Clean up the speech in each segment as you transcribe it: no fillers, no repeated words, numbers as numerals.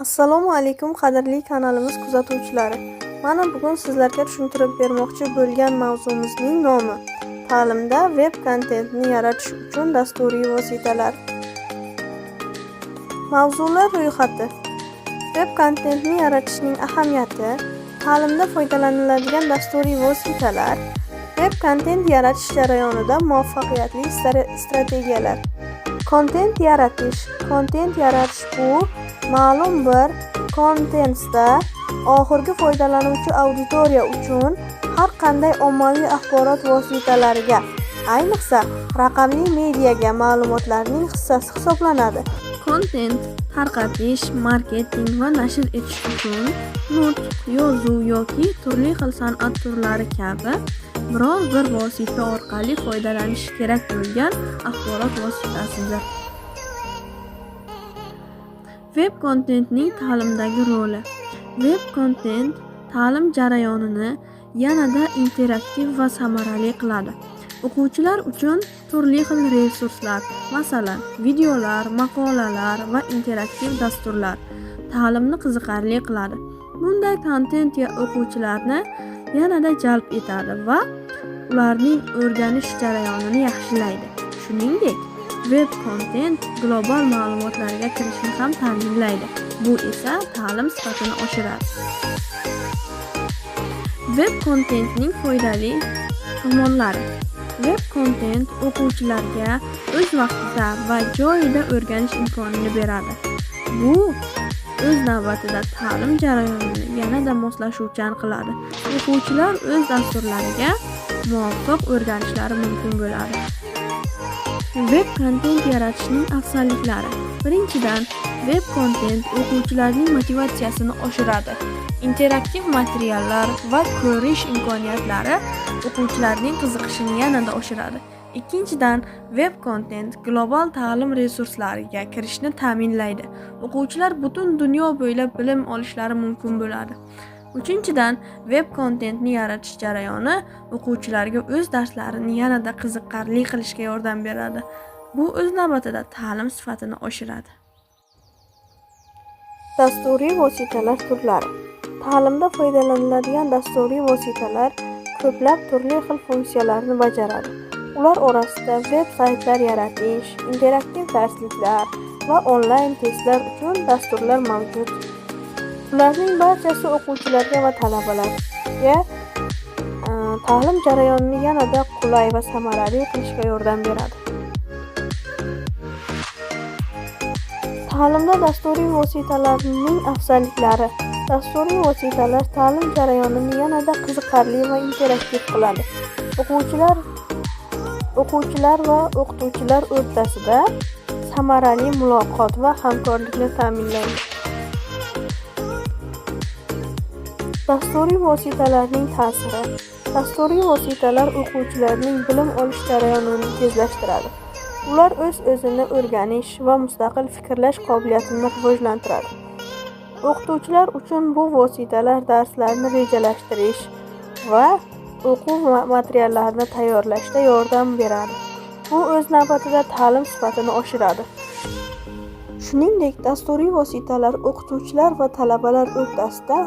Assalomu alaykum, qadrli kanalimiz kuzatuvchilari. Mana bugun sizlarga tushuntirib bermoqchi bo'lgan mavzumizning nomi: ta'limda veb kontentni yaratish uchun dasturiy vositalar. Mavzular ro'yxati: veb kontentni yaratishning ahamiyati, ta'limda foydalaniladigan dasturiy vositalar, veb kontent yaratish jarayonida muvaffaqiyatli strategiyalar. Kontent yaratish. Kontent yaratish bu ma'lum bir kontekstda oxirgi foydalanuvchi auditoriya uchun har qanday ommaviy axborot vositalariga, ayniqsa raqamli mediaga ma'lumotlarning hissasi hisoblanadi. Kontent tarqatish, marketing va nashr etish uchun nutq, yozuv yoki turli xil san'at turlari kabi biror bir vosita orqali foydalanish kerak bo'lgan axborot vositasidir. Veb kontentning ta'limdagi roli. Veb kontent ta'lim jarayonini yanada interaktiv va samarali qiladi. O'quvchilar uchun turli xil resurslar, masalan, videolar, maqolalar va interaktiv dasturlar ta'limni qiziqarli qiladi. Bunday kontent o'quvchilarni yanada jalb etadi va ularning o'rganish jarayonini yaxshilaydi. Shuningdek, veb kontent global ma'lumotlarga kirishni ham ta'minlaydi. Bu esa ta'lim sifatini oshiradi. Veb kontentning foydali tomonlari. Veb kontent o'quvchilarga o'z vaqtida va joyida o'rganish imkonini beradi. Bu o'z navbatida ta'lim jarayonini yanada moslashuvchan qiladi. O'quvchilar o'z dasturlariga muvofiq o'rganishlari mumkin bo'ladi. Veb kontent yaratishning afzalliklari. Birinchidan, veb kontent o'quvchilarning motivatsiyasini oshiradi. Interaktiv materiallar va ko'rish imkoniyatlari o'quvchilarning qiziqishini yanada oshiradi. Ikkinchidan, veb kontent global ta'lim resurslariga kirishni ta'minlaydi. O'quvchilar butun dunyo bo'ylab bilim olishlari mumkin bo'ladi. Uchinchidan, veb kontentni yaratish jarayoni o'quvchilarga o'z darslarini yanada qiziqarli qilishga yordam beradi. Bu o'z navbatida ta'lim sifatini oshiradi. Dasturiy vositalar turlari. Ta'limda foydalaniladigan dasturiy vositalar ko'plab turli xil funksiyalarni bajaradi. Ular orasida veb saytlar yaratish, interaktiv darsliklar va onlayn testlar uchun dasturlar mavjud. Ularning barchasi o'quvchilarga va talabalarga ta'lim jarayonini yanada qulay va samarali qilishga yordam beradi. Ta'limda dasturiy vositalarning afzalliklari. Dasturiy vositalar ta'lim jarayonini yanada qiziqarli va interaktiv qiladi. O'quvchilar va o'qituvchilar o'rtasida samarali muloqot va hamkorlikni ta'minlaydi. Dasturiy vositalarning ta'siri. Dasturiy vositalar o'quvchilarning bilim olish jarayonini tezlashtiradi. Ular o'z-o'zini o'rganish va mustaqil fikrlash qobiliyatini rivojlantiradi. O'qituvchilar uchun bu vositalar darslarni rejalashtirish va o'quv materiallarini tayyorlashda yordam beradi. Bu o'z navbatida ta'lim sifatini oshiradi. Shuningdek, dasturiy vositalar o'qituvchilar va talabalar o'rtasida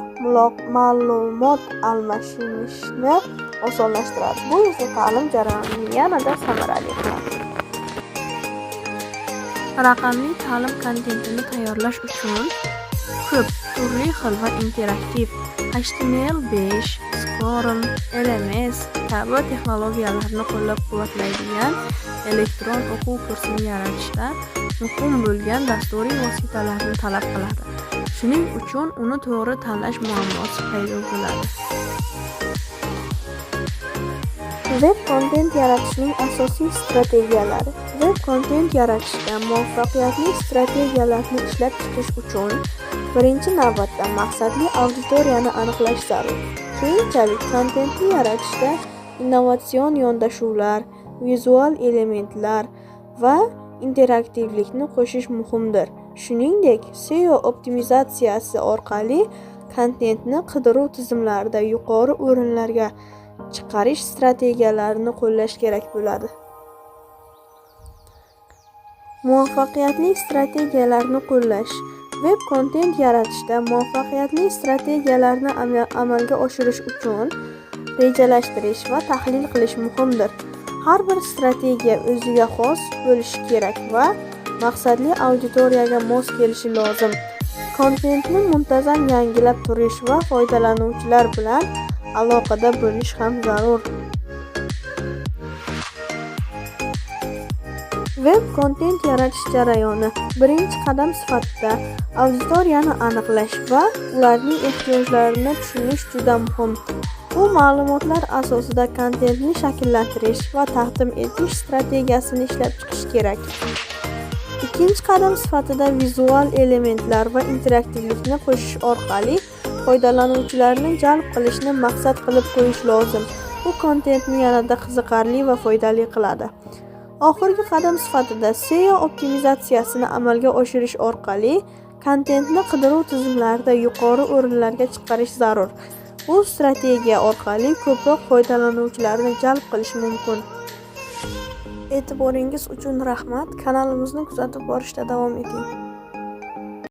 ma'lumot almashinishni osonlashtiradi. Bu esa ta'lim jarayonini yanada samarali qiladi. Raqamli ta'lim kontentini tayyorlash uchun ko'p turli xil va interaktiv HTML5, SCORM, LMS kabi texnologiyalarni qo'llab-quvvatlaydigan elektron o'quv kursini yaratishda muhim bo'lgan dasturiy vositalarni talab qiladi. Shuning uchun uni to'g'ri tanlash muammosi paydo bo'ladi. Veb kontent yaratishning asosiy strategiyalari. Veb kontent yaratishda muvaffaqiyatli strategiyalarni ishlab chiqish uchun birinchi navbatda maqsadli auditoriyani aniqlash zarur. Keyinchalik kontentni yaratishda innovatsion yondashuvlar, vizual elementlar va interaktivlikni qo'shish muhimdir. Shuningdek, SEO optimizatsiyasi orqali kontentni qidiruv tizimlarida yuqori o'rinlarga chiqarish strategiyalarini qo'llash kerak bo'ladi. Muvaffaqiyatli strategiyalarni qo'llash. Web kontent yaratishda muvaffaqiyatli strategiyalarni amalga oshirish uchun rejalashtirish va tahlil qilish muhimdir. Har bir strategiya o'ziga xos bo'lishi kerak va maqsadli auditoriyaga mos kelishi lozim. Kontentni muntazam yangilab turish va foydalanuvchilar bilan aloqada bo'lish ham zarur. Web kontent yaratish jarayoni birinchi qadam sifatida auditoriyani aniqlash va ularning ehtiyojlarini tushunish juda muhim. Bu ma'lumotlar asosida kontentni shakllantirish va taqdim etish strategiyasini ishlab chiqish kerak. Ikkinchi qadam sifatida vizual elementlar va interaktivlikni qo'shish orqali foydalanuvchilarni jalb qilishni maqsad qilib qo'yish lozim. Bu kontentni yanada qiziqarli va foydali qiladi. Oxirgi qadam sifatida SEO optimizatsiyasini amalga oshirish orqali kontentni qidiruv tizimlarida yuqori o'rinlarga chiqarish zarur. Bu strategiya orqali ko'proq foydalanuvchilarni jalb qilish mumkin. E'tiboringiz uchun rahmat. Kanalimizni kuzatib borishda davom eting.